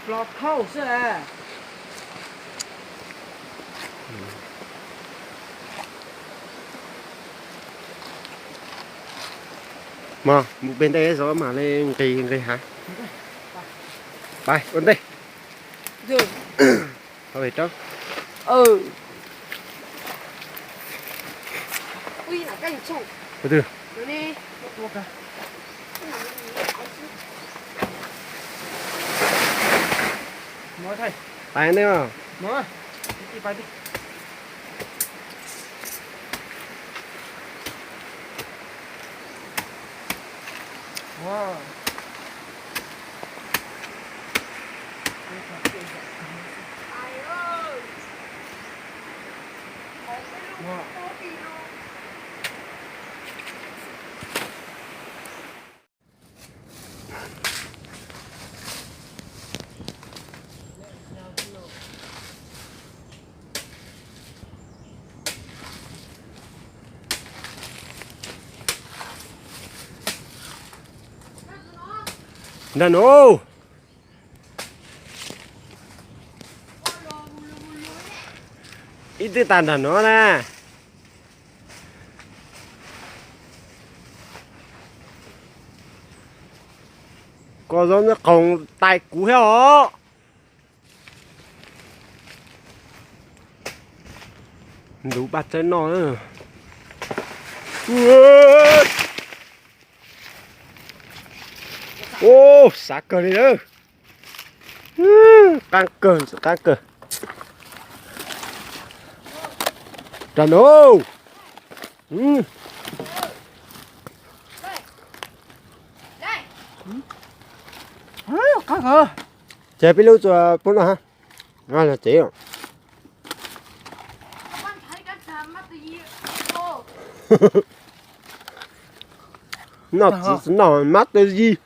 Los thauj xwb. Mog, mus pem ntej zov mam li nqis nqis hav. Pais ua ntej. Tau pem roob. Ua twg? Pais ntej os. Nrag no. Ib tug tas nrag no na. Koj zoo nyob qoos tais kuv thiab os. Ntuv paj txawb noj. Ub, xav kawg li lawm. Qaab kawg, qaab kawg. Rau no. Ces peb lub tsuas pub no ha. Tsev. Noj txiv tsis noj mab tawg zis.